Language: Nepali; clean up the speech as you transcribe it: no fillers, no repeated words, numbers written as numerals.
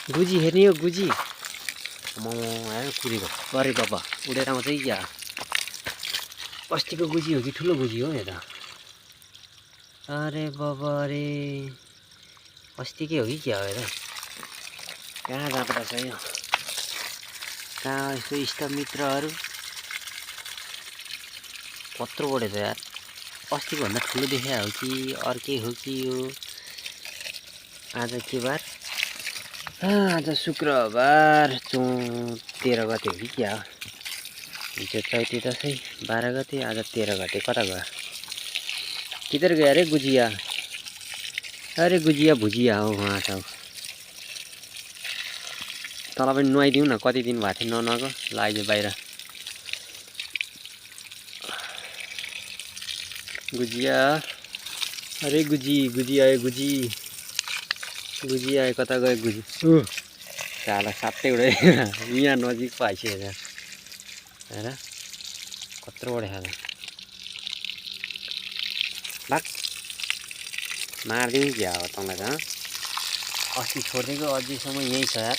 गुजी हेर्ने हो गुजी म हेर कुरेको अरे बाबा उडेर आउँछ कि क्या अस्तिको गुजी हो कि ठुलो गुजी हो यता अरे बाबा अरे अस्तिकै हो कि क्या हो यता कहाँ जाँदो रहेछ यो कहाँ यस्तो इष्टमित्रहरू कत्रो बढेछ यार अस्तिको भन्दा ठुलो देखा हो कि अर्कै हो कि यो आज के बार आज शुक्रबार 13 गते हो कि क्या हो हिजो चैते दसैँ 12 गते आज 13 गते कता गयो किधर गया अरे गुजिया भुजिया हो वहाँ छ तँलाई पनि नुहाइदिउँ न कति दिन भएको थियो ननुहाएको ल अहिले बाहिर गुजिया अरे गुजी आयो गुजी आयो कता गयो गुजी साला सातै उडे यहाँ नजिक पो आइसक्यो हेर कत्रो बढे खाँदा भाग मारिदिउँ क्या हो तँलाई त अस्ति छोडिदिएको अझैसम्म यहीँ छ यार